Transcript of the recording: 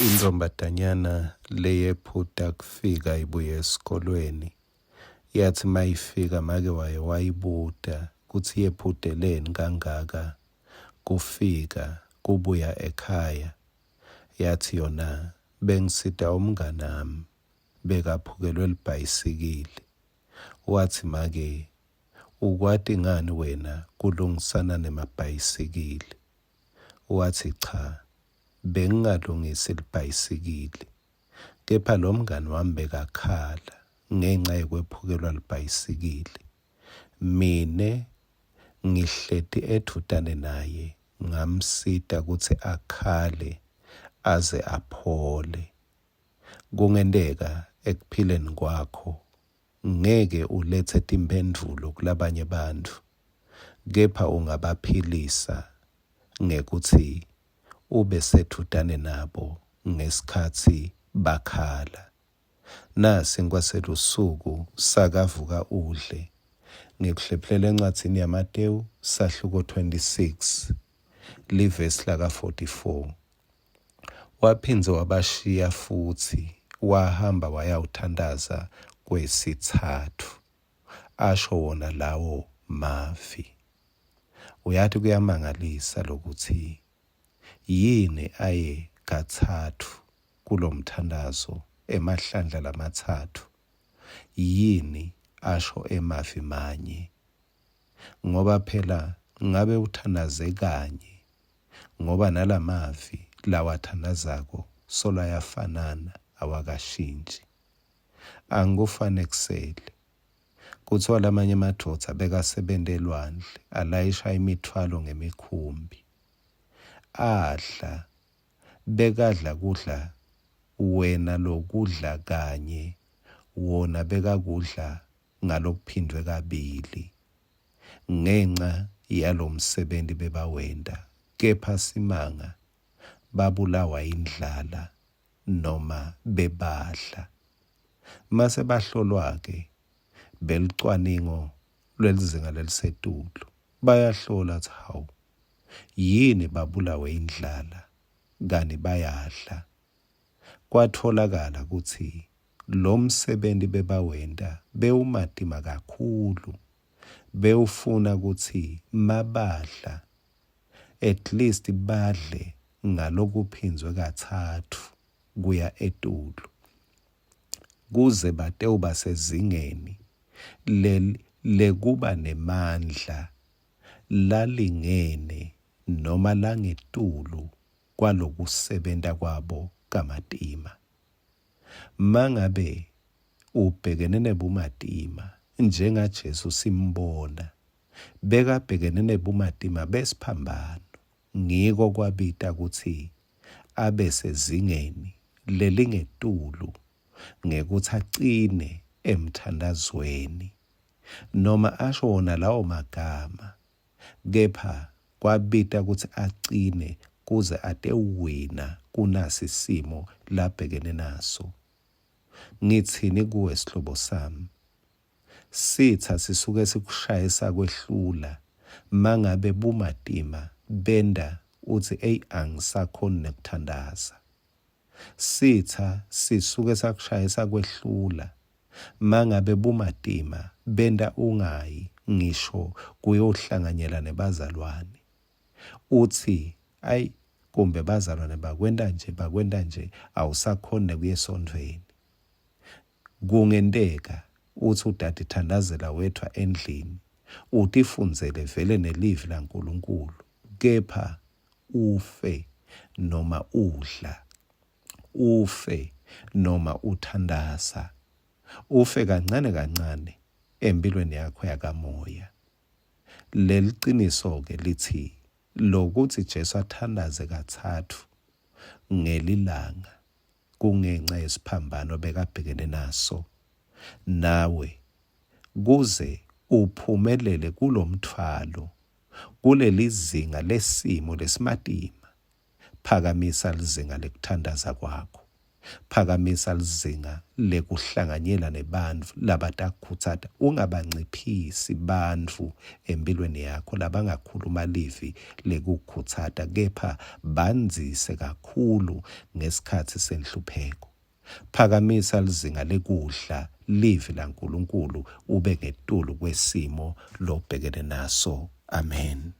Intfombatanyana leyephuta kufika ibuye esikolweni yatsi mayifika make wayo wayibuta kutsi yephuteleni kangaka kufika kubuya ekhaya. Yatsi yona bengisita umnganami bekaphukelwe libhayisikili. Watsi make ukwati ngani wena kulungisana nemabhayisikili? Watsi, Cha, bengingalungisi libhayisikili, kepha lo mngani wami bekakhala ngenca yekwephukelwa libhayisikili. Mine ngihleti edvutane naye ngamsita kutsi akhale aze aphole. Kungenteka ekuphileni kwakho ngeke uletse timphendvulo kulabanye bantfu, kepha ungabaphilisa ngekutsi ube sedvutane nabo ngesikhatsi bakhala. Nasi nkwaselusuku sakavuka udle. Ngikuhlephulela encwadzini yaMatewu sahluko 26 livesi laka 44. Waphindze wabashiya futsi wahamba wayawuthantaza kwesitsatfu, asho wona lawo mavi. Uyati kuyamangalisa lokutsi yini aye katsatfu kulomthantazo emahlandla lamatsatfu, yini asho emavi manye. Ngoba phela ngabe uthandaze kanye ngoba nalamavi lawathandazako solo ayafanana awakashintji. Angikufanekiseli. Kutsiwa lamanye emadvodza bekasebenta elwandle alayisha imitfwalo ngemikhumbi. Adla, bekadla kudla wena lokudla kanye wona bekakudla ngalokuphindvwe kabili ngenca yalomsebenti bebawenta, kepha simanga babulawa yindlala noma bebadla. Mase bahlolwa-ke belucwaningo lwelizinga lelisetulu, bayahlola kutsi hawu, yini babulawe indlala kani bayadla. Kwatfolakala kutsi lomsebenti bebawenta bewumatima kakhulu, bewufuna kutsi mabadla at least badle ngalokuphindzwe katsatfu kuya etulu kuze batewuba sezingeni lekuba nemandla lalingene noma langetulu kwalokusebenta kwabo kamatima. Mangabe ubhekene nebumatima njengaJesu simbona Bekabhekene nebumatima besiphambano, ngiko kwabita kutsi abe sezingeni lelingetulu ngekutsi acine emthandazweni, noma asho wona lawo magama, kepha kwabita kutsi acine kuze atewuwina kunasi simo labhekene naso. Ngitsini kuwe sihlobo sami? Sitsa sisuke sikushaye sakwehlula mangabe bumatima benta utsi eyi angisakhoni nekuthandaza. Sitsa sisuke sakushaye sakwehlula mangabe bumatima benta ungayi ngisho kuyohlanganyela nebazalwane. Utsi ayi kumbe bazalwane bakwenta nje bakwenta nje awusakhoni nekuya esontfweni. Kungenteka utsi utatithandazela wedvwa endlini, utifundzele vele nelivi laNkulunkulu, kepha ufe noma udla, ufe noma uthandaza, ufe kancane kancane emphilweni yakho yakamoya. Leliciniso-ke litsi lokutsi Jesu athandaze katsatfu ngelilanga kungenca yesiphambano bekabhekene naso, nawe kuze uphumelele kulomtfwalo, kulelizinga lesimo lesimatima, phakamisa lizinga lekuthandaza kwakho. Phakamisa lizinga lekuhlanganyela nebantfu labatakukhutsata. Ungabanciphisi bantfu emphilweni yakho labangakhuluma livi lekukukhutsata, kepha bandzise kakhulu ngesikhatsi senhlupheko. Phakamisa lizinga lekudla livi laNkulunkulu ube ngetulu kwesimo lobhekene naso. Amen.